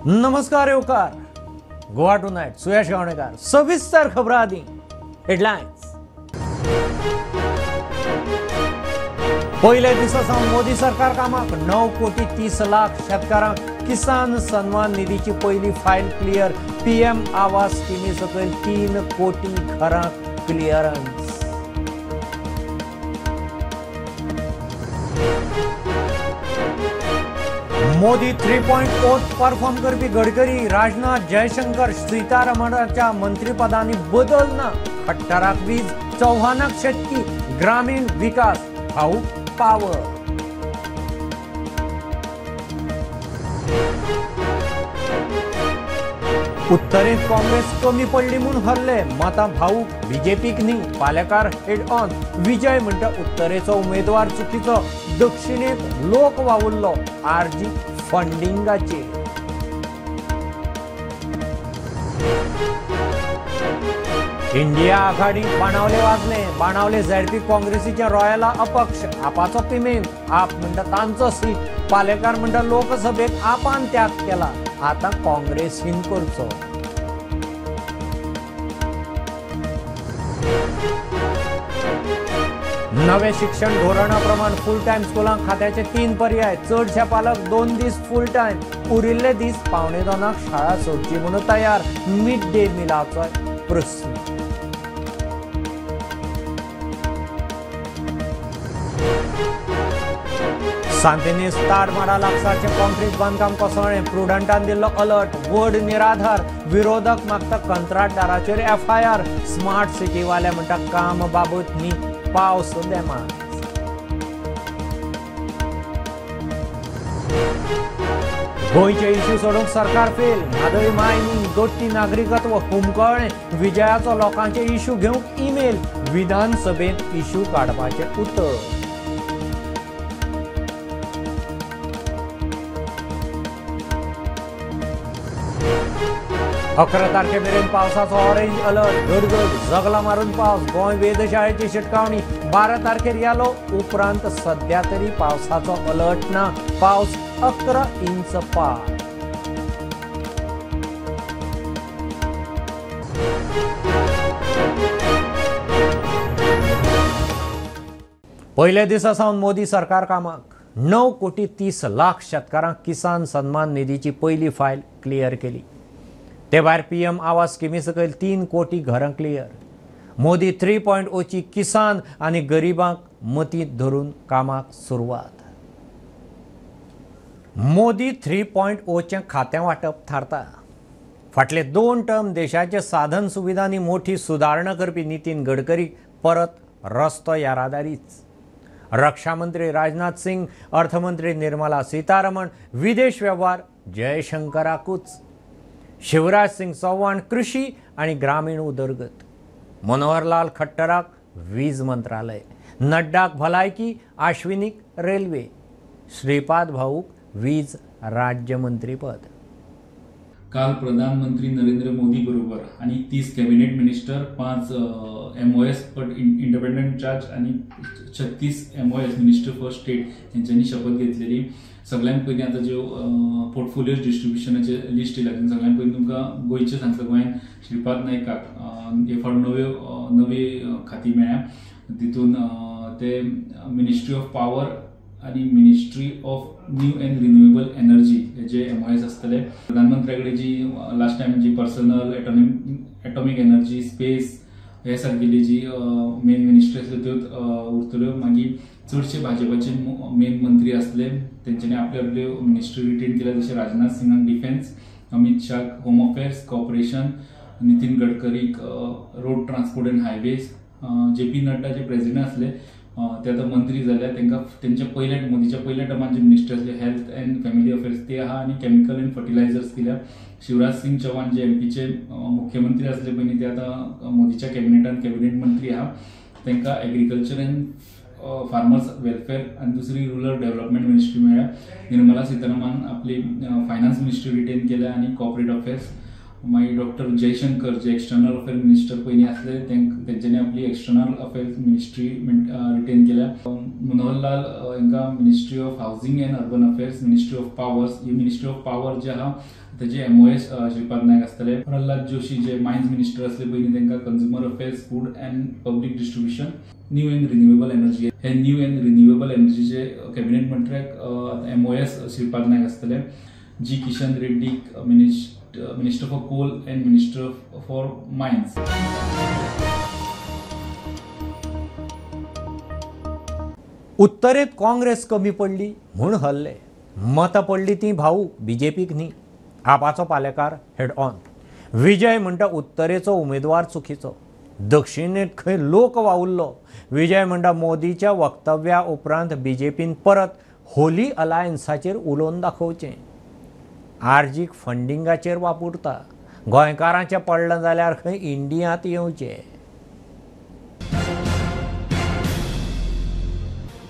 नमस्कार येवकार गोवा टुनायट सुयश गावणेकर सविस्तर खबरां आदी हेडलायन्स। पयल्या दिसा सावन मोदी सरकार कामाक 9 कोटी 30 लाख शेतकारांक किसान सन्मान निधीची पयली फायल क्लियर। पीएम आवास स्किमी सकयल 3 कोटी घरांक clearance. Modi 3.0 perform करपी गडकरी, राजनाथ, जयशंकर, सीतारमणाच्या मंत्रीपदांनी बदल ना। खट्टराक वीज, चौहानाक शेतकी, ग्रामीण विकास, भाऊ पावर। उत्तरेंत काँग्रेस कमी पडली म्हूण हरले, मतां भाऊ बीजेपीक न्ही। पालेकार हेड ऑन, विजय म्हणटा उत्तरेचो उमेदवार चुकीचो, दक्षिणेंत लोक वावुरलो आरजी फंडिंगाचेर। इंडिया आघाडी बाणावले वाजले, बाणावले झेडपी काँग्रेसीच्या रॉयला अपक्ष, आपाचो पिमेन, आप म्हणटा तांचो सीट। पालेकार म्हणटा लोकसभेक आपान त्याग केला, आतां काँग्रेसीन करचो। नवे शिक्षण धोरणा प्रमाण फुल टायम स्कुलांक खात्याचे 3 पर्याय, चडशे पालक 2 दीस फुल टायम, उरिल्ले दीस 1:45 शाळा सोडची म्हणून तयार। मिड डे मिलाचो प्रस्न। सांतेनीस ताडमाडा लागसारचें कॉन्क्रीट बांदकाम कोसळ्ळें, प्रुडंटान दिल्लो अलर्ट, व्हड निराधार, विरोधक मागता कंत्राटदाराचेर एफआयआर। स्मार्ट सिटीवाले म्हणटा काम बाबत न्ही, पावस देमांज। गोंयचे इश्यू सोडूंक सरकार फेल, म्हादय मायनिंग, दोट्टी नागरिकत्व हुमकळ्ळें, विजयाचो लोकांचे इश्यू घेवंक ईमेल, विधानसभेंत इश्यू काडपाचें उतर। अकरा तारखे मेरेन पावसाचो ऑरेंज अलर्ट, गडगड जगला मारून पावस, गोंय वेधशाळेची शिटकावणी। 12 तारखेर येलो उपरांत सद्या तरी पावसाचो अलर्ट ना, पावस 11 इंच पार। पयल्या दिसा सावन मोदी सरकार कामाक, 9 कोटी 30 लाख शेतकारांक किसान सन्मान निधीची पयली फायल क्लियर केली। ते भायर पीएम आवास स्किमी सकयल 3 कोटी घरां क्लियर। मोदी 3.0 ची किसान आनी गरिबांक मतींत धरून कामाक सुरवात। मोदी 3.0 चें खातें वांटप थारता। फाटले 2 टर्म देशाचे साधन सुविधांनी मोठी सुदारणा करपी नितीन गडकरी परत रस्तो येरादारीच। रक्षा मंत्री राजनाथ सिंग, अर्थमंत्री निर्मला सीतारमण, विदेश वेव्हार जयशंकराकूच, शिवराज सिंग चौहान कृषी आनी ग्रामीण उदरगत, मनोहरलाल खट्टराक वीज मंत्रालय, नड्डाक भलायकी, आश्विनीक रेल्वे, श्रीपाद भाऊक वीज राज्यमंत्रीपद। काल प्रधानमंत्री नरेंद्र मोदी बरोबर आणि 30 cabinet minister, 5 MOS but independent charge आणि 36 MOS minister for state हेंच्यांनी शपथ घेतलेली। सगळ्यांत पयलीं आतां ज्यो पोर्टफोलियोज डिस्ट्रिब्युशनाचे लिस्ट येयला तेतून सगळ्यांत पयलीं तुमकां गोंयचें सांगता, गोंयांत श्रीपाद नायकाक हे फावट नवी खातीं मेळ्ळ्या, तितून ते मिनिस्ट्री ऑफ पावर आनी ministry of new and renewable energy हेजे MOS आसतले। प्रधानमंत्र्या कडेन जी लास्ट टायम जी पर्सनल एटॉमीक एनर्जी, स्पेस हे सारकेली जी मेन मिनिस्ट्री आसल्यो त्योच उरतल्यो। मागीर चडशे भाजपाचे मेन मंत्री आसले तेंच्यांनी आपले आपल्यो मिनिस्ट्री रिटेन केल्या, जशें राजनाथ सिंगाक डिफेन्स, अमीत शाहक होम अफेर्स कॉपरेशन, नितीन गडकरीक road transport and highways, JP Nadda J president आसले ते आतां मंत्री जाल्या, तांकां तेंच्या पयल्या मोदीच्या पयल्या टर्मान जे मिनिस्टर आसले हेल्थ अँड फॅमिली अफेर्स ते आहा आनी केमिकल अँड फर्टिलायझर्स दिल्या। शिवराज सिंग चौहान जे एमपीचे मुख्यमंत्री आसले पयलीं ते आतां मोदीच्या कॅबिनेटान कॅबिनेट मंत्री आहा, तांकां एग्रीकल्चर अँड फार्मर्स वेलफेअर आनी दुसरी रुरल डेव्हलपमेंट मिनिस्ट्री मेळ्ळ्या। निर्मला सीतारामन आपली फायनान्स मिनिस्ट्री रिटेन केल्या आनी कॉर्पोरेट अफेर्स। मागीर डॉक्टर जयशंकर जे एक्सटर्नल अफेअर मिनिस्टर पयलीं आसले तेंच्यांनी आपली एक्सटर्नल अफेर्स मिनिस्ट्री रिटेन केल्या. मनोहर लाल हांकां ministry of housing and urban affairs, ministry of powers, he ministry of power जे आहा तेजे MOS Shripad Naik आसतले. प्रल्हाद जोशी जे मायन्स मिनिस्टर आसले पयलीं तांकां consumer affairs, food and public distribution, new and renewable energy, hey new and renewable एनर्जीचे cabinet मंत्र्याक MOS Shripad Naik आसतले. G Kishan Reddy minister for coal and minister for mines. उत्तरेत Congress कमी पडली म्हूण हल्ले, मतां पडली ती भाऊ बीजेपीक न्ही. आपाचो पालेकार हेड ऑन. विजय म्हणटा उत्तरेचो उमेदवार चुकीचो, दक्षिणेत खंय लोक वावुरलो. विजय म्हणटा मोदीच्या वक्तव्या उपरांत बीजेपीन परत होली अलायन्साचेर उलोवन दाखोवचें. आर्जीक फंडिंगाचेर वापरता, गोंयकारांचें पडलें जाल्यार खंय इंडियांत येवचें.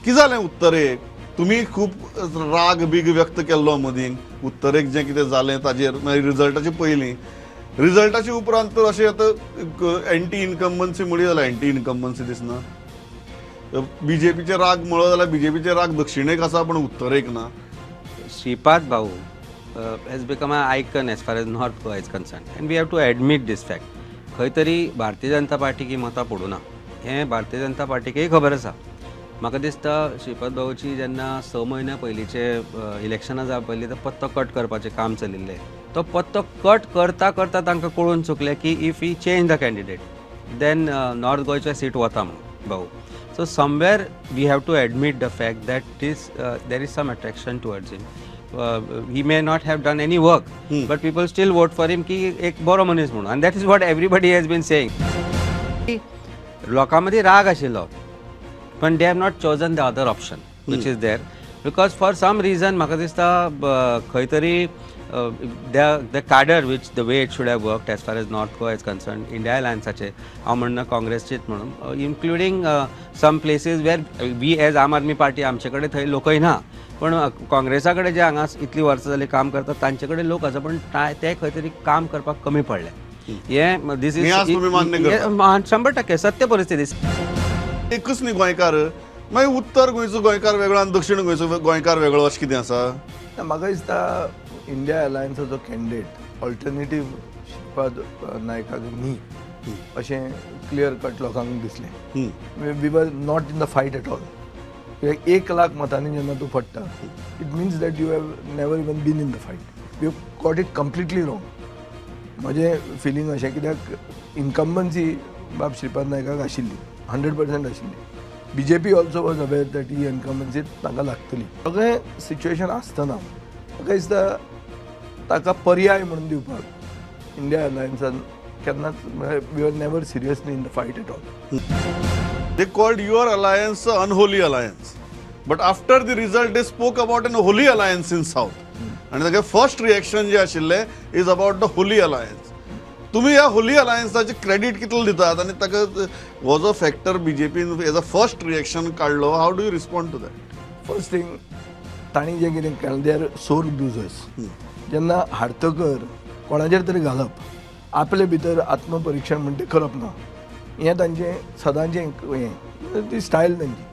कितें जालें उत्तरेक? तुमी खूब राग बीग व्यक्त केल्लो मदीं उत्तरेक जें कितें जालें ताजेर, मागीर रिजल्टाचे पयलीं, रिजल्टाचे उपरांत तर अशें आतां एंटी इनकम्बन्सी म्हणली जाल्यार एंटी इनकम्बन्सी दिसना. बीजेपीचे राग म्हणलो जाल्यार बीजेपीचे राग दक्षिणेक आसा पण उत्तरेक ना. Shripad Bhau has become an icon as far as North Goa is concerned, and we have to admit this fact. खंय तरी भारतीय जनता पार्टीक ही मतां पडूना हें भारतीय जनता पार्टीकय खबर आसा. म्हाका दिसता श्रीपाद भाऊची जेन्ना 6 म्हयन्या पयलींचे इलेक्शनां जावपा पयलीं तो पत्तो कट करपाचें काम चलिल्लें, तो पत्तो कट करता करता तांकां कळून चुकलें की if he change the candidate then north गोंयचें सीट वता म्हणून भाऊ. So somewhere we have to admit the fact that this there is some attraction towards him. He may not have done any work, but people still vote for him ki ek boro manis म्हणून, and that is what everybody has been saying. लोकां मदीं राग आशिल्लो, पण they have not chosen the other option which is there, because for some reason म्हाका दिसता खंय तरी the cadre which the way it should have worked as far as North Goa is concerned, India अलायन्साचे हांव म्हणना काँग्रेसचेच म्हणून, including some places where we as Aam Aadmi Party आमचे कडेन थंय लोकय ना, पण काँग्रेसा कडेन जे हांगा इतली वर्सां जाली काम करतात तांचे कडेन लोक आसा, पण ते खंय तरी काम करपाक कमी पडले. हे दीस is 100% सत्य परिस्थिती. एकूच न्ही गोंयकार, मागीर उत्तर गोंयचो गोंयकार वेगळो आनी दक्षिण गोंयचो गोंयकार वेगळो अशें कितें आसा? म्हाका दिसता इंडिया अलायन्साचो कॅन्डिडेट ऑल्टरनेटीव श्रीपाद नायकाक न्ही अशें क्लियर कट लोकांक दिसलें. We were not in the fight at all. कित्याक 1 लाख मतांनी जेन्ना तूं पडटा, it means that you have never even been in the fight. You got it completely wrong. म्हजें फिलींग अशें कित्याक इनकम्बन्सी बाब श्रीपाद नायकाक आशिल्ली, 100% आशिल्ली. BJP also was aware that he incumbency तांकां लागतली. सगळें सिच्युएशन आसतना म्हाका दिसता ताका पर्याय म्हणून दिवपाक इंडिया अलायन्सान केन्नाच, we are never seriously in the fight at all. They called your alliance unholy alliance, but after the result they spoke about an holy alliance in South. And the first reaction जे आशिल्लें is about the holy alliance. तुम्ही ह्या Holi अलायन्साचे credit कितलो दितात आनी ताका हो जो factor बीजेपीन एज अ फर्स्ट रिएक्शन काडलो, how do you respond to that? First thing तांणी जें कितें केलें, they are सोर लुजर्स. जेन्ना हारतकर कोणाचेर तरी घालप, आपले भितर आत्मपरिक्षण म्हणटे करप ना, हें तांचें सदांचें हें ती स्टायल तांची.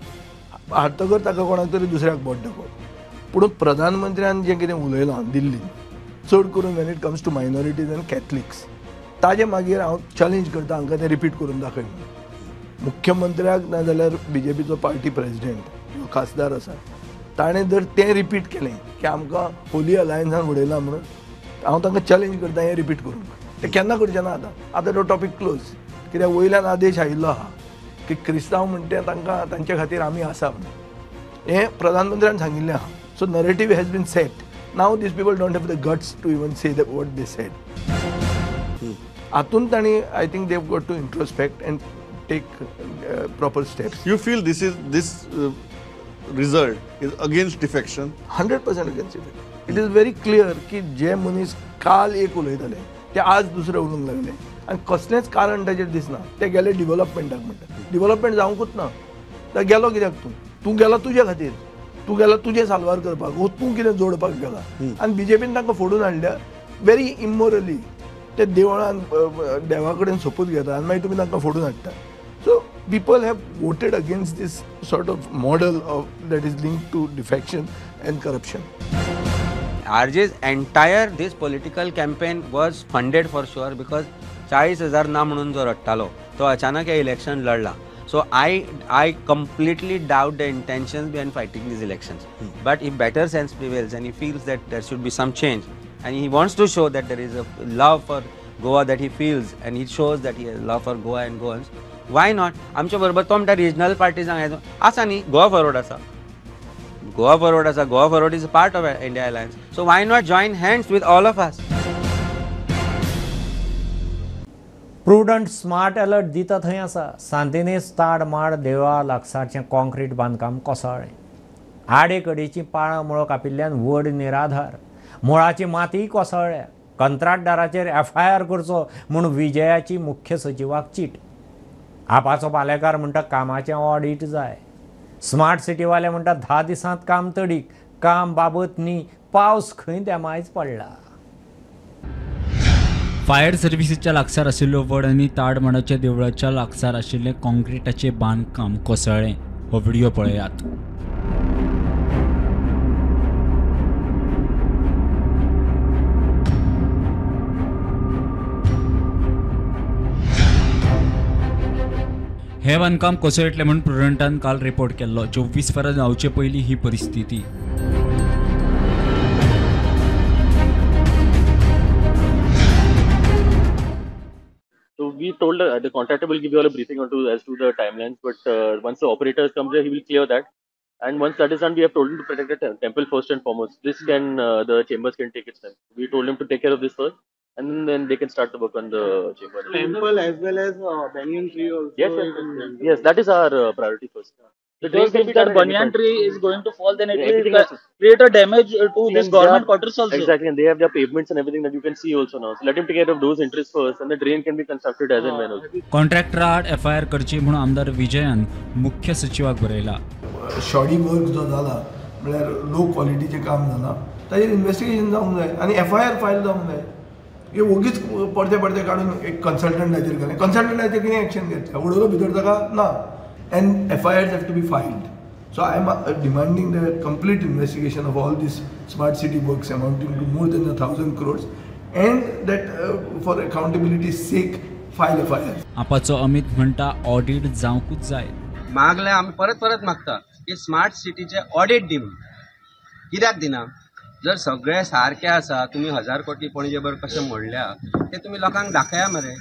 हारतकर ताका कोणाक तरी दुसऱ्याक बोट दाखोवप. पूण प्रधानमंत्र्यान जें कितें उलयलां दिल्लीन, चड करून when it comes to minorities and Catholics, ताजे मागीर हांव चॅलेंज करता हांकां तें रिपीट करून दाखय म्हणून. मुख्यमंत्र्याक ना जाल्यार बीजेपीचो पार्टी प्रेजिडेंट खासदार आसा ताणें जर तें रिपीट केलें की आमकां होली अलायन्सान उडयलां म्हणून, हांव तांकां चॅलेंज करता हें रिपीट करूंक. तें केन्ना करचें ना. आतां आतां तो टॉपीक क्लोज, कित्याक वयल्यान आदेश आयिल्लो आहा की क्रिस्तांव म्हणटे तांकां तांचे खातीर आमी आसा म्हणून, हें प्रधानमंत्र्यान सांगिल्लें आहा. So narrative has been set. Now these people don't have the guts to even say that what they said. हातून तांणी I think they have got to introspect and take proper steps. You feel this is this result is against defection? 100% against defection. It is very clear की जे मनीस काल एक उलयताले ते आज दुसरे उलोवंक लागले आनी कसलेंच कारण ताचेर दिसना. ते गेले डिवलपमेंटाक म्हणटा, डिवलपमेंट जावंकूच ना. तर गेलो कित्याक तूं? तूं गेलो तुजे खातीर, तूं गेलो तुजें साल्वार करपाक, वो तूं कितें जोडपाक गेला. आनी बीजेपीन तांकां फोडून हाडल्या व्हेरी इमोरली. ते देवळान देवा कडेन सोपूत घेता आनी मागीर तुमी तांकां फोडून हाडटा. So people have voted against this sort of model of that is linked to defection and corruption. RJ's entire this political campaign was funded for sure because 40,000 ना म्हणून जो रडटालो तो अचानक हे election लढला. So I completely doubt the intentions behind fighting these elections. But if better sense prevails and he feels that there should be some change and he wants to show that there is a love for Goa that he feels and he shows that he has love for Goa and Goans, why not? आमच्या बरोबर तो म्हणटा regional पार्टीजांक आसा न्ही, Goa forward आसा, Goa forward आसा, Goa forward is a part of India alliance, so why not join hands with all of us? Prudent smart alert दिता थंय आसा. सांतिनेज ताडमाड देवळा लागसारचें कॉन्क्रीट बांदकाम कोसळ्ळें. आडेकडेचीं पाळां मुळां कापिल्ल्यान व्हड निराधार, मुळाची माती कोसळ्ळ्या. कंत्राटदाराचेर एफआयआर करचो म्हूण विजयाची मुख्य सचिवाक चीट. आपाचो पालेकार म्हणटा कामाचें ऑडीट जाय. स्मार्ट सिटीवाले म्हणटा 10 दिसांत काम तडीक, काम बाबत न्ही, पावस खंय देमायच पडला. फायर सर्व्हिसीच्या लागसार आशिल्लो वड आनी ताडमाडाच्या देवळाच्या लागसार आशिल्लें कॉन्क्रिटाचें बांदकाम कोसळ्ळें. हो व्हिडिओ पळयात. हे बांदकाम कोसळटलें म्हूण प्रुडंटान काल रिपोर्ट केल्लो. 24 वरां जावचे पयलीं ही परिस्थिती. So we told the contractor will give you all a briefing on to as to the timelines, but once the operators come there, he will clear that. And once that is done, we have told him to protect the temple first and foremost. This can the chambers can take its time. We told him to take care of this first, and then they can start the work on the chamber. Temple as well as banyan tree also. Yes, yes, yes, that is our priority first. The because if that banyan tree is going to fall, then it will create a damage to this government quarters also. Exactly, and they have their pavements and everything that you can see also now. So let him take care of those interests first, and the drain can be constructed as and when also. Contractor आड FIR करची म्हणून आमदार विजयान मुख्य सचिवाक बरयला. Shoddy work जो जाला म्हळ्यार लो क्वॉलिटीचें काम जाला ताजेर इन्वेस्टिगेशन जावंक जाय आनी एफआयआर फायल जावंक जाय. हे वोगीच पडते पडते काडून एक कन्सल्टंटाचेर घालें, कन्सल्टंटाचेर कितें एक्शन घेतलें, उडयलो भितर ताका ना. And FIRs have to be filed. So I am demanding the complete investigation of all these smart city works amounting to more than 1,000 crores and that for accountability's sake file FIR. आपाचो Amit म्हणटा audit जावंकूच जाय. मागले आमी परत परत मागता की smart सिटीचे audit दी म्हणून, कित्याक दिना? जर सगळे सारके आसा, तुमी 1000 कोटी पणजे बर कशें मोडल्या ते तुमी लोकांक दाखया मरे.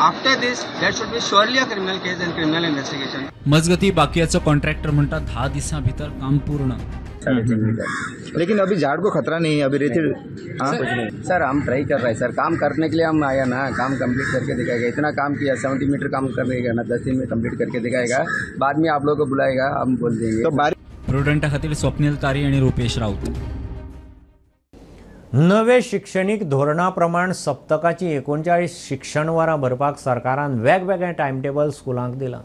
After this there should be surely a criminal case and criminal investigation. मजगती बाकीचो कॉन्ट्रॅक्टर म्हणटा 10 दिसां भितर काम पूर्ण. लेकिन अभी झाड़ को खतरा नहीं है, अभी रेती सर हम ट्राई कर रहे हैं सर, काम करने के लिए हम आया ना, काम कंप्लीट करके दिखाएगा. इतना काम किया, 70 मीटर काम करने का ना, 10 दिन में कंप्लीट करके दिखाएगा, बाद में आप लोगों को बुलाएगा, हम बोल देंगे. तो प्रुडंटा खातीर स्वप्नील तारी आणि रुपेश राऊत. नवे शिक्षणीक धोरणा प्रमाण सप्तकाची 39 शिक्षण वरां भरपाक सरकारान वेगवेगळे टायमटेबल स्कुलांक दिलां.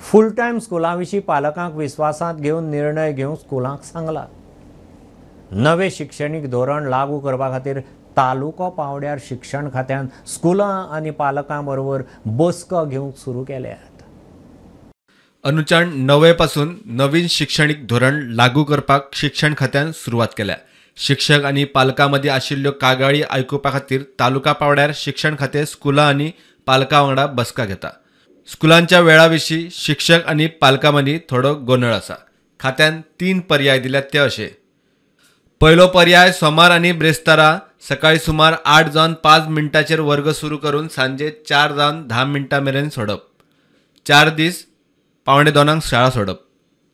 फूल टायम स्कुलां विशीं पालकांक विस्वासांत घेवन निर्णय घेवंक स्कुलांक सांगला. नवे शिक्षणीक धोरण लागू करपा खातीर तालुको पावंड्यार शिक्षण खात्यान स्कुलां आनी पालकां बरोबर बसका घेवंक सुरू केल्यात. अनुचान 9 पासून नवीन शिक्षणीक धोरण लागू करपाक शिक्षण खात्यान सुरवात केल्या. शिक्षक आनी पालकां मदीं आशिल्ल्यो कागाळी आयकुपा खातीर तालुका पावंड्यार शिक्षण खातें स्कुलां आनी पालकां वांगडा बसका घेता. स्कुलांच्या वेळा विशीं शिक्षक आनी पालकां मदीं थोडो गोंदळ आसा. खात्यान 3 पर्याय दिल्यात ते अशे. पयलो पर्याय सोमार आनी ब्रेस्तारा सकाळी सुमार 8:05 वर्ग सुरू करून सांजे 4:10 मेरेन सोडप, 4 दीस 1:45 शाळा सोडप.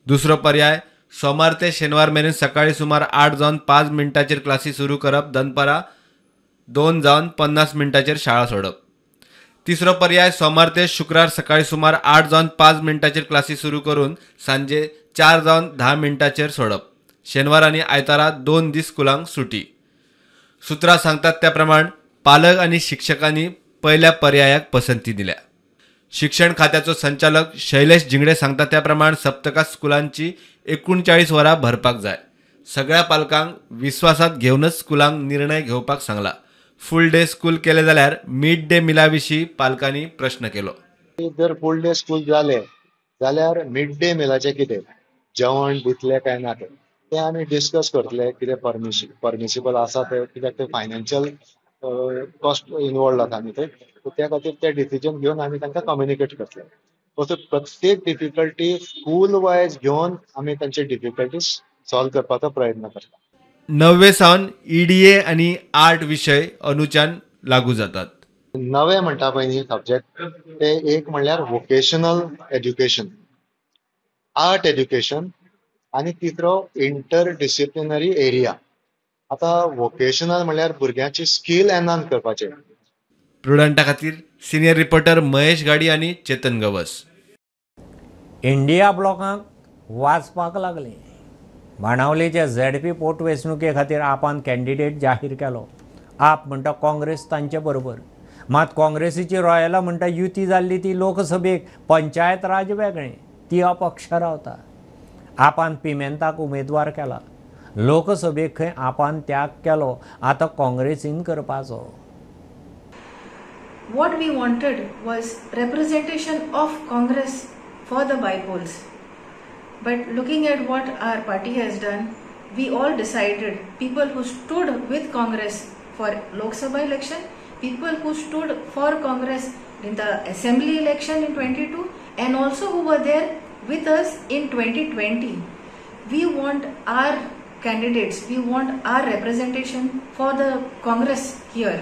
दुसरो पर्याय सोमार ते शेनवार मेरेन सकाळी सुमार 8:05 क्लासी सुरू करप, दनपारा 2:50 शाळा सोडप. तिसरो पर्याय सोमार ते शुक्रार सकाळी सुमार 8:05 क्लासी सुरू करून सांजे 4:10 सोडप. शेनवार आनी आयतारा 2 दीस स्कुलांक सुटी. सुत्रां सांगतात त्या प्रमाण पालक आनी शिक्षकांनी पयल्या पर्यायाक पसंती दिल्या. शिक्षण खात्याचो संचालक शैलेश झिंगडे सांगता त्या प्रमाण सप्तकात स्कुलांची 39 वरां भरपाक जाय. सगळ्या पालकांक विस्वासात घेवनच स्कुलांक निर्णय घेवपाक सांगला. फुल डे स्कूल केले जाल्यार मिड डे मिला विशीं पालकांनी प्रश्न केलो. जर फुल डे स्कूल जाले जाल्यार मिड डे मिलाचें कितें जेवण दितले काय ना तें आमी डिस्कस करतले. कितें परमिसिबल आसा तें, कित्याक तें फायनान्शियल कॉस्ट इनवॉल्व जाता न्ही ते, त्या खातीर ते डिसिजन घेवन आमी तांकां कम्युनिकेट करतले. तसो प्रत्येक डिफिकल्टी स्कूल वायज घेवन आमी तांचे डिफिकल्टीज सॉल्व करपाचो प्रयत्न करता. 9वे सावन EDA आनी आर्ट विशय अनुच्यान लागू जातात. नवे म्हणटा पळय न्ही सब्जेक्ट, ते एक म्हणल्यार वोकेशनल एज्युकेशन, आर्ट एज्युकेशन आनी तिसरो इंटर डिसिप्लिनरी एरिया. आतां वोकेशनल म्हणल्यार भुरग्यांची स्कील एनहान्स करपाचें. प्रुडंटा खातीर सिनियर रिपोर्टर महेश गाडी आनी चेतन गवस. इंडिया ब्लॉकांक वाजपाक लागले. बाणावलेच्या ZP पोटवेंचणुके खातीर आपान कॅन्डिडेट जाहीर केलो. आप म्हणटा काँग्रेस तांचे बरोबर, मात काँग्रेसीची रॉयला म्हणटा युती जाल्ली ती लोकसभेक, पंचायत राज वेगळें, ती अपक्ष रावता. आपान पिमेंताक उमेदवार केला. लोकसभेक खंय आपान त्याग केलो, आतां काँग्रेसीन करपाचो. What we wanted was representation of Congress for the bypolls. But looking at what our party has done, we all decided, people who stood with Congress for Lok Sabha election, people who stood for Congress in the assembly election in 22, and also who were there with us in 2020. We want our candidates, we want our representation for the Congress here.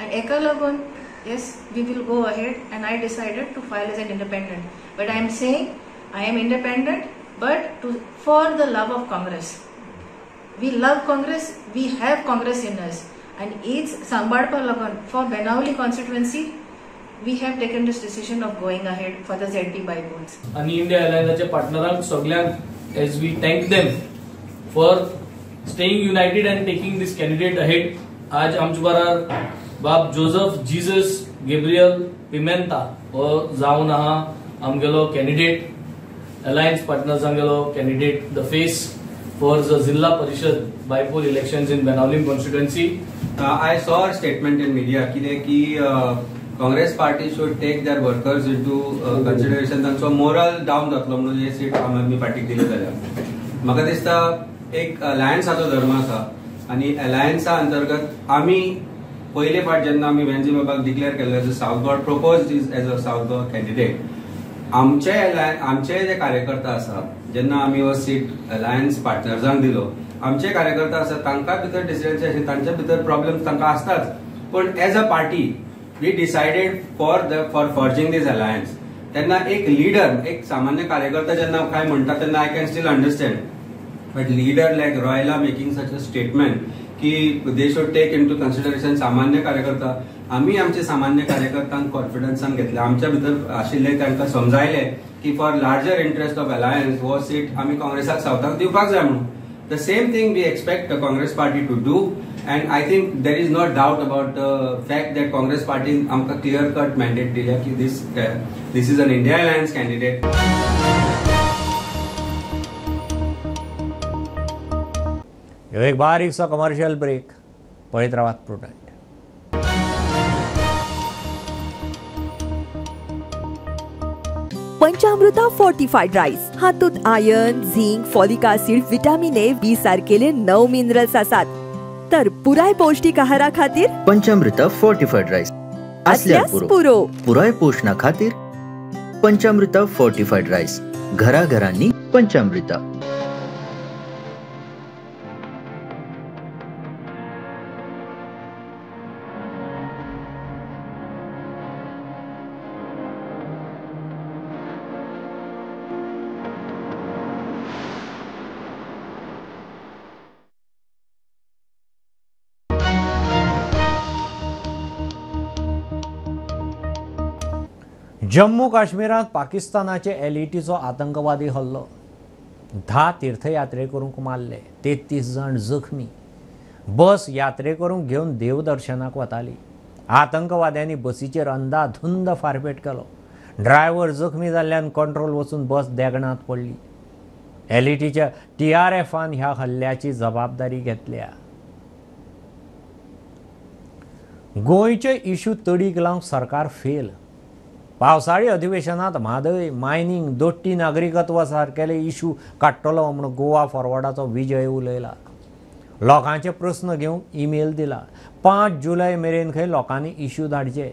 And Ekalagun, yes, we will go ahead, and I decided to file as an independent. But I am saying I am independent, but for the love of Congress. We love Congress, we have Congress in us. And each Sambadpa Lagan for Benaulim constituency, we have taken this decision of going ahead for the ZP bypolls. And India Alliance partnerank सगल्यांक as we thank them for staying united and taking this candidate ahead. आज आमचे बराबर बाब Joseph Jesus Gabriel Pimenta हो जावन आहा आमगेलो candidate, alliance पार्टनर्सांगेलो candidate, the face for the Zilla Parishad bypoll elections in Benaulim constituency. I saw a statement in media कितें की Congress party should take their workers into consideration, तांचो moral down जातलो म्हणून हे सीट आम आदमी पार्टीक दिली जाल्यार. म्हाका दिसता एक अलायन्साचो धर्म आसा आनी अलायन्सा अंतर्गत आमी पयले फावट जेन्ना आमी वेन्झी बाबाक डिक्लेअर केल्ले as a South Goa, propose as a South Goa candidate, आमचे जे कार्यकर्ता आसा जेन्ना आमी हो सीट अलायन्स पार्टनर्सांक दिलो, आमचे कार्यकर्ता आसा तांकां भितर डिसिजन्स आशिल्ले, तांच्या भितर प्रॉब्लेम्स तांकां आसताच, पूण as a party we decided for forging this alliance. तेन्ना एक लिडर, एक सामान्य कार्यकर्ता जेन्ना काय म्हणटा तेन्ना I can still understand, but leader like Royla making such a statement की they should take into consideration सामान्य कार्यकर्ता, आमी आमचे सामान्य कार्यकर्त्यांक कॉन्फिडन्सान घेतले, आमच्या भितर आशिल्ले तांकां समजायले की for larger interest of alliance हो सीट आमी काँग्रेसाक सावथाक दिवपाक जाय म्हणून. The same thing we expect the Congress party to do, and I think there is no doubt about the fact that Congress party आमकां क्लियर कट मॅन्डेट दिल्या की this is an India alliance candidate. एक बारीकसो commercial break, पळयत रावात prudent. पंचामृता fortified rice हातूंत iron, zinc, folic acid, vitamin A, B सारकेले 9 minerals आसात. तर पुराय पौष्टिक आहारा खातीर पंचामृता फोर्टिफाईड राईस असल्यार पुरो. पुराय पोषणा खातीर पंचामृता फोर्टिफाईड राईस, घराघरांनी पंचामृता. जम्मू काश्मीरात पाकिस्तानाचे LETचो आतंकवादी हल्लो, 10 तीर्थयात्रेकरूंक मारले, 33 जाण जखमी. बस यात्रेकरूंक घेवन देवदर्शनाक वताली. आतंकवाद्यांनी बसीचेर अंदाधुंद फारपेट केलो. ड्रायव्हर जखमी जाल्ल्यान कंट्रोल वचून बस देगणांत पडली. LETच्या TRFान ह्या हल्ल्याची जबाबदारी घेतल्या. गोंयचे इश्यू तडीक लावंक सरकार फेल. पावसाळी अधिवेशनात म्हादय, मायनींग, दोट्टी नागरिकत्व सारकेले इश्यू काडटलो म्हूण गोवा फॉरवर्डाचो विजय उलयला. लोकांचे प्रस्न घेवंक ईमेल दिला. 5 जुलय मेरेन खंय लोकांनी इश्यू धाडचे.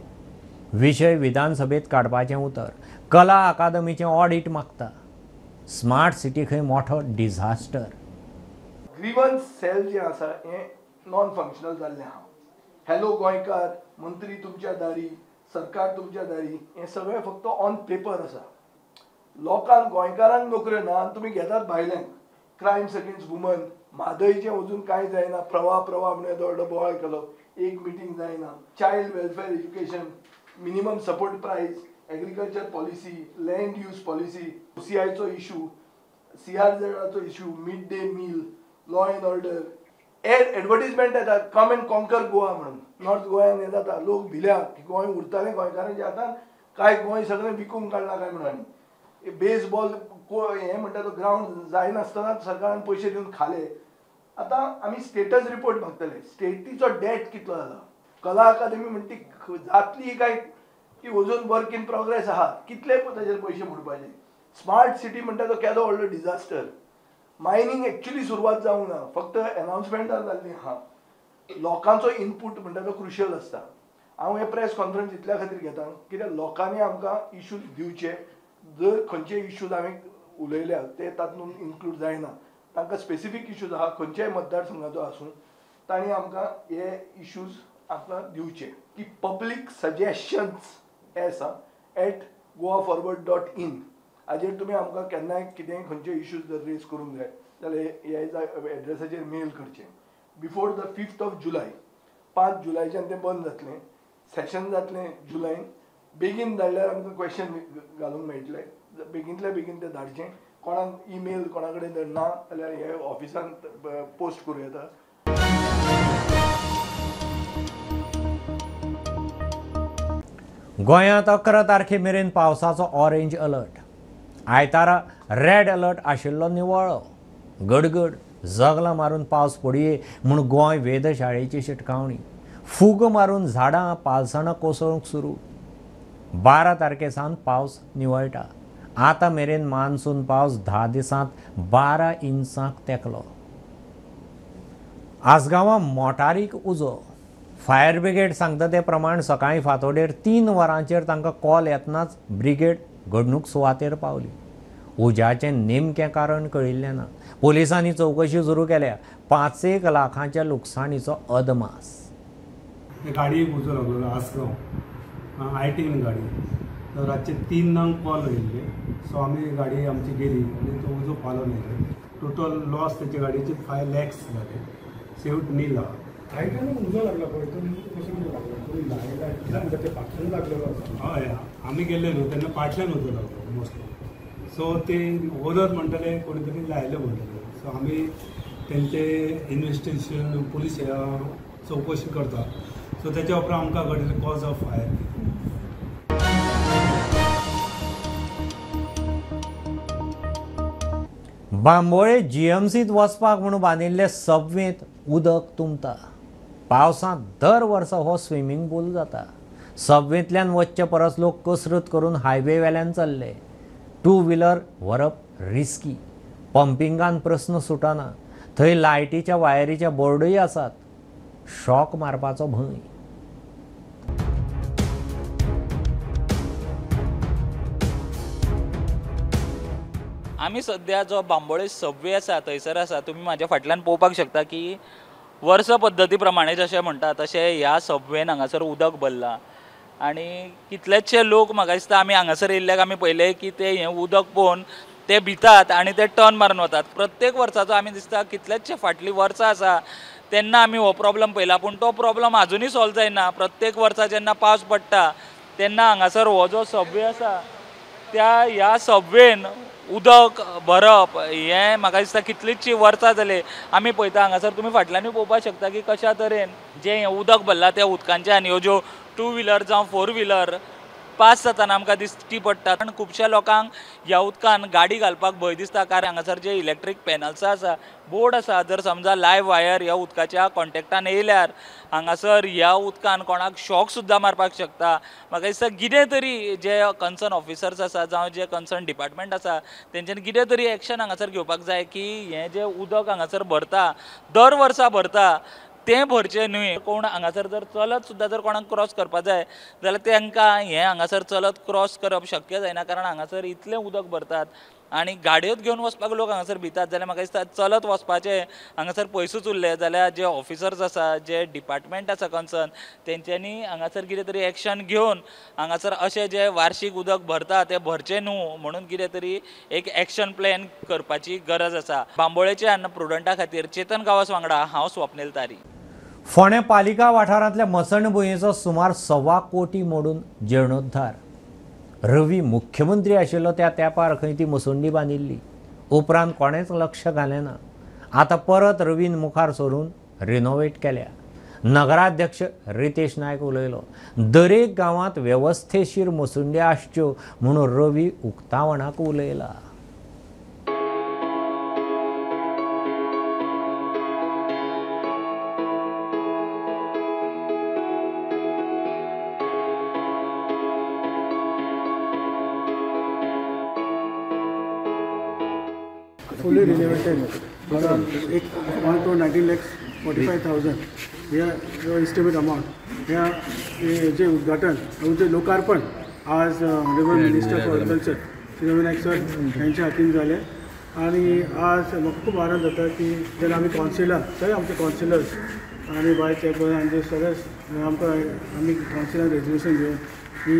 विशय विधानसभेत काडपाचें उतर. कला अकादमीचें ऑडिट मागता. स्मार्ट सिटी खंय मोठो डिझास्टर. ग्रीवन्स सेल जें आसा हें नॉन फंक्शनल जाल्लें आहा. हॅलो गोंयकार, मंत्री तुमच्या दारी, सरकार तुमच्या दारी, हें सगळें फक्त ऑन पेपर आसा. लोकांक, गोंयकारांक नोकऱ्यो ना आनी तुमी घेतात भायल्यांक. क्रायम्स अगेन्स्ट वुमन, म्हादयचें अजून कांय जायना. प्रवाह प्रवाह म्हणून येदो व्हडलो बोवाळ केलो, एक मिटींग जायना. Child welfare, education, minimum support price, agriculture policy, land use policy, ओसीआयचो issue, सीआरझेडाचो issue, mid day meal, law and order. Advertisement येतात कम एंड कॉन्कर गोवा म्हणून. नॉर्थ गोव्यान हें जाता, लोक भिल्या की गोंय उरतालें गोंयकारांच्या हातान, काय गोंय सगळें विकूंक काडलां काय म्हणून. आनी बेसबॉल हें म्हणटा तो ग्रावंड जायनासतना सरकारान पयशे दिवन खाले. आतां आमी स्टेटस रिपोर्ट मागतले, स्टेटीचो डेट कितलो जाला. कला अकादमी म्हणटी जातली काय की अजून वर्क इन प्रोग्रेस आहा, कितले ताजेर पयशे मोडपाचे. स्मार्ट सिटी म्हणटा तो केदो व्हडलो डिझास्टर. मायनींग एक्चुअली सुरवात जावंक ना, फक्त एनाउन्समेंटां जाल्लीं आहा. लोकांचो इनपूट म्हणटा तो क्रुशियल आसता. हांव हे प्रेस कॉन्फरन्स इतल्या खातीर घेता कित्याक लोकांनी आमकां इश्यूज दिवचे. जर खंयचे इश्यूज हांवें उलयल्या ते तातूंत इन्क्लूड जायना, तांकां स्पेसिफीक इश्यूज आहा खंयच्याय मतदारसंघाचो आसूं, तांणी आमकां हे इश्यूज आमकां दिवचे. की पब्लीक सजेशन्स हे आसा @goaforward.in हाजेर तुमी आमकां केन्नाय कितेंय खंयचे इश्यूज जर रेज करूंक जाय जाल्यार ह्या एड्रेसाचेर मेल करचें. बिफोर the 5th जुलय, 5 जुलयच्यान तें बंद जातलें. सेशन जातलें जुलयन. बेगीन धाडल्यार आमकां क्वेश्चन घालूंक मेळटलें. बेगीनतल्या बेगीन तें धाडचें. कोणाक ईमेल कोणा कडेन जर ना जाल्यार हे ऑफिसान पोस्ट करूं येता. गोंयांत 11 तारखे मेरेन पावसाचो ऑरेंज अलर्ट. आयतारा रेड अलर्ट आशिल्लो निवळ्ळो. गडगड जगलां मारून पावस पडये म्हूण गोंय वेधशाळेची शिटकावणी. फूग मारून झाडां पालसणां कोसळूंक सुरू. 12 तारखे सावन पावस निवळटा. आतां मेरेन मान्सून पावस 10 दिसांत 12 इंचांक तेंकलो. आसगांवां मोटारीक उजो. फायर ब्रिगेड सांगता ते प्रमाण सकाळीं फांतोडेर 3 वरांचेर तांकां कॉल येतनाच ब्रिगेड घडणूक सुवातेर पावली. उज्याचें नेमकें कारण कळिल्लें ना. पोलिसांनी चवकशी सुरू केल्या. 5-1 लाखांच्या लुकसाणीचो अदमास. गाडयेक उजो लागलो आसगांव, आयटीन गाडी. रातचे 3 कॉल आयिल्ले. सो आमी गाडी आमची गेली आनी तो उजो पालोवन येयले. टोटल लॉस तेच्या गाडयेचे 5 लॅक्स जाले. शेवट नील आहा. आयटीन उजो लागला पळय, तो कसो कितें लागलो? तुमी लायला कितें म्हणटा ते फाटल्यान लागलेलो आसा? हय, आमी गेल्ले न्हू तेन्ना फाटल्यान उजो लागलो मोस्टली. सो ते ओनर म्हणटाले कोणी तरी लायले म्हणटाले. सो आमी तेंचे इन्वेस्टिगेशन पुलीस चवकशी करता. सो तेच्या उपरांत आमकां कळटलें कॉज ऑफ फायर. बांबोळे जीएमसीत वचपाक म्हणून बांदिल्ले सबवेंत उदक तुंबता. पावसांत दर वर्सा हो स्विमींग पूल जाता. सबवेंतल्यान वचचे परस लोक कसरत करून हायवे वेल्यान चल्ले. 2 व्हिलर व्हरप रिस्की. पंपिंगान प्रस्न सुटना. थंय लायटीच्या वायरीच्या बोर्डूय आसात. शॉक मारपाचो भंय. आमी सद्या जो बांबोळे सबवे आसा थंयसर आसा. तुमी म्हाज्या फाटल्यान पळोवपाक शकता की वर्स पद्दती प्रमाणे जशें म्हणटा तशें ह्या सबवेन हांगासर उदक भरलां आनी कितलेशे लोक म्हाका दिसता आमी हांगासर येयल्ल्याक आमी पळयलें की ते हें उदक पळोवन ते भितात आनी ते टर्न मारून वतात. प्रत्येक वर्साचो आमी दिसता कितलेशे फाटलीं वर्सां आसा तेन्ना आमी हो प्रॉब्लम पळयला, पूण तो प्रॉब्लम आजुनूय सॉल्व जायना. प्रत्येक वर्सा जेन्ना पावस पडटा तेन्ना हांगासर हो जो सबवे आसा त्या ह्या सबवेन उदक भरप हें म्हाका दिसता कितलींचशी वर्सां जालीं आमी पळयता. हांगासर तुमी फाटल्यानूय पळोवपाक शकता की कशा तरेन जें हें उदक भरलां त्या उदकांच्यान ह्यो ज्यो 2 व्हिलर जावं 4 व्हिलर पास जाताना आमकां दिश्टी पडटा. कारण खुबश्या लोकांक ह्या उदकान गाडी घालपाक भंय दिसता, कारण हांगासर जे इलेक्ट्रीक पॅनल्सां आसा, बोर्ड आसा, जर समजा लायव्ह वायर ह्या उदकाच्या कॉन्टेक्टान येयल्यार हांगासर ह्या उदकान कोणाक शॉक सुद्दां मारपाक शकता. म्हाका दिसता कितें तरी जे कन्सर्न ऑफिसर्स आसा जावं जे कन्सर्न डिपार्टमेंट आसा तेंच्यांनी कितें तरी एक्शन हांगासर घेवपाक जाय की हें जें उदक हांगासर भरता, दर वर्सा भरता, तें भरचें न्हय. कोण हांगासर जर चलत सुद्दां जर कोणाक क्रॉस करपाक जाय जाल्यार तांकां हें हांगासर चलत क्रॉस करप शक्य जायना, कारण हांगासर इतलें उदक भरतात आनी गाडयोच घेवन वचपाक लोक हांगासर भितात. जाल्यार म्हाका दिसता चलत वचपाचें हांगासर पयसूच उरलें जाल्यार जे ऑफिसर्स आसा, जे डिपार्टमेंट आसा कन्सर्न, तेंच्यांनी हांगासर कितें तरी एक्शन घेवन हांगासर अशें जें वार्शीक उदक भरता तें भरचें न्हू म्हणून कितें तरी एक एक्शन प्लॅन करपाची गरज आसा. बांबोळेच्यान प्रुडंटा खातीर चेतन गांवस वांगडा हांव स्वप्नील तारी. फोंडें पालिका वाठारांतल्या मसणभुंयेचो सुमार 1.25 कोटी मोडून जीर्णोद्धार. रवी मुख्यमंत्री आशिल्लो त्या तेंपार खंय ती मसुंडी बांदिल्ली, उपरांत कोणेंच लक्ष घालें ना. आतां परत रवीन मुखार सरून रिनोवेट केल्या. नगराध्यक्ष रितेश नायक उलयलो, दरेक गांवांत वेवस्थेशीर मसुंडी आसच्यो म्हणून रवी उक्तावणाक उलयला. फुली रिनोवेटेड एक 1,19,45,000 ह्या एस्टिमेट अमावंट ह्या जे उद्घाटन जे लोकार्पण आज honourable minister for agriculture Shri Ravi Naik sir यांच्या हातीन जालें. आनी आज म्हाका खूब आनंद जाता की जेन्ना आमी कावन्सिलर सगळे आमचे कावन्सिलर्स आनी वायस चेअरपर्सन आनी सगळे आमकां आमी कावन्सिलान रेजोल्युशन घेवन ही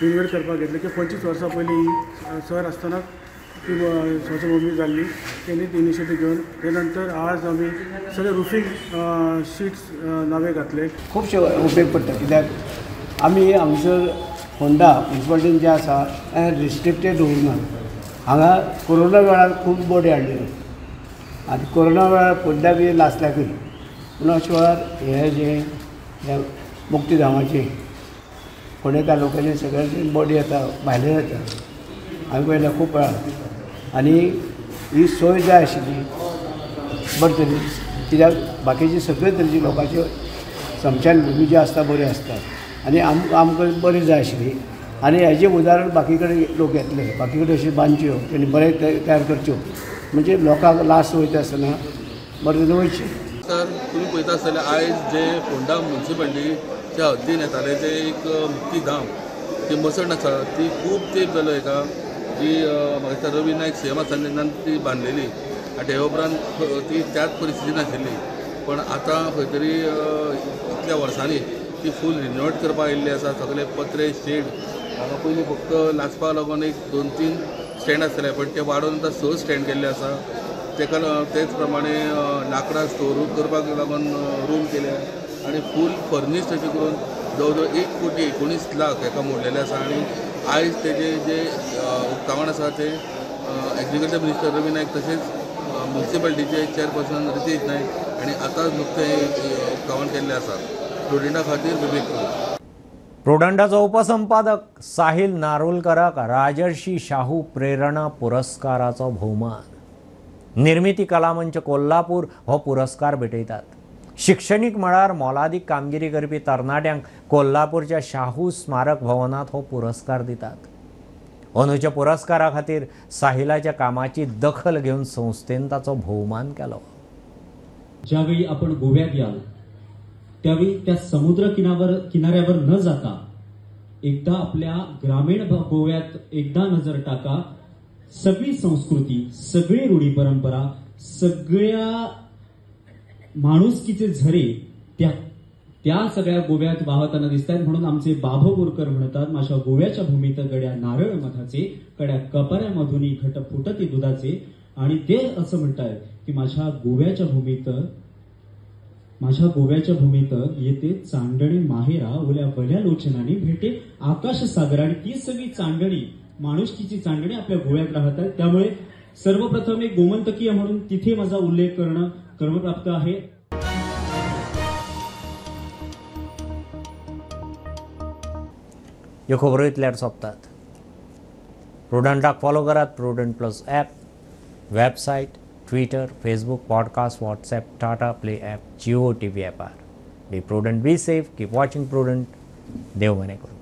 रिनोवेट करपाक घेतलें की 25 वर्सां पयलीं सर आसतना ती स्वच्छ जाल्ली तेणी ती इनिशिएटीव घेवन ते नंतर आज आमी सगळे रुफींग शीट्स नवे घातले. खुबशे उपेग पडटा कित्याक आमी हांगसर होंडा म्युनिसिपालिटीन जें आसा तें रिस्ट्रिक्टेड दवरुना. हांगा कोरोना वेळार खूब बॉडी हाडल्यो आनी कोरोना वेळार फोंड्या बी लासल्याकूय पूण अशे वेळार हें जें मुक्तीधामाचें फोंडें तालुक्याचें सगळ्यांची बॉडी येता, भायले येता, आमी पळयल्या खूब वेळार आनी ही सोय जाय आशिल्ली बरे तरेन कित्याक बाकीचे सगळे तरेची लोकांच्यो स्मशान भुमी ज्यो आसता बऱ्यो आसता आनी आमकां बरी जाय आशिल्ली. आनी हेजें उदाहरण बाकी कडेन लोक येतले, बाकी कडेन अश्यो बांदच्यो तेणी बरें तयार करच्यो म्हणजे लोकांक लास्ट वयता आसतना बरें तरेन वयचें. तर तुमी पळयता आसतले आयज जे फोंडा म्युनिसिपालिटीच्या हद्दीन येताले ते एक मुक्तीधाम ती मसण आसा ती खूब तेंप जालो हेका ती म्हाका दिसता रवी नायक सीएम आसतना तेन्ना ती बांदलेली आनी ते उपरांत ती त्याच परिस्थितीन आशिल्ली, पण आतां खंय तरी इतल्या वर्सांनी ती फूल रिनोवेट करपाक आयिल्ली आसा. सगळे पत्रे शेड हांगा पयलीं फक्त लासपाक लागून एक 2-3 स्टँड आसतले पण ते वाडोवन आतां 6 स्टँड केल्ले आसा. तेका तेच प्रमाणे लांकडां स्टोर करपाक लागून रूम केल्या आनी फूल फर्निश्ड अशें करून जवळ जवळ 1,19,00,000 हेका मोडलेलें आसा. आनी आयज तेजें जें उक्तावण आसा तें एग्रीकल्चर मिनिस्टर रवी नायक तशेंच म्युनिसिपालिटीचे चेअरपर्सन रितेश नायक आनी आतां नुकतें उक्तावण केल्लें आसा. प्रुडंटा खातीर विवेक प्रभू. प्रुडंटाचो उपसंपादक साहिल नारुलकराक राजर्षी शाहू प्रेरणा पुरस्काराचो भोवमान. निर्मिती कलामंच कोल्हापूर हो पुरस्कार भेटयतात. शिक्षणीक मळार मोलादीक कामगिरी करपी तरणाट्यांक कोल्हापूरच्या शाहू स्मारक भवनांत हो पुरस्कार दितात. अंदूच्या पुरस्कारा खातीर साहिलाच्या कामाची दखल घेवन संस्थेन ताचो भोवमान केलो. ज्यावेळी आपण गोव्यात याल त्यावेळी त्या समुद्र किनाऱ्यावर न जाता एकदा आपल्या ग्रामीण गोव्यात एकदा नजर टाका. सगळी संस्कृती, सगळी रूढी परंपरा, सगळ्या माणुसकीचे झरे त्या त्या सगळ्या गोव्यात वाहताना दिसतात. म्हणून आमचे बाभ बोरकर म्हणतात, माझ्या गोव्याच्या भूमीत गड्या नारळ मधाचे, कड्या कपाऱ्यामधून घट फुटते दुधाचे. आणि ते असं म्हणतायत की माझ्या गोव्याच्या भूमीत येते चांदणी माहेरा, ओल्या भल्या लोचनाने भेटे आकाश सागर. आणि ती सगळी चांदणी, माणुसकीची चांदणी आपल्या गोव्यात राहतात. त्यामुळे सर्वप्रथम एक गोमंतकीय म्हणून तिथे माझा उल्लेख करणं क्रमप्राप्त आहे. ह्यो खबरो इतल्यार सोंपतात. प्रुडंटाक फॉलो करात. Prudent plus app, website, Twitter, Facebook, podcast, WhatsApp, Tata Play app, Jio TV ॲपार. Be prudent, be safe, keep watching Prudent. देव बरें करूं.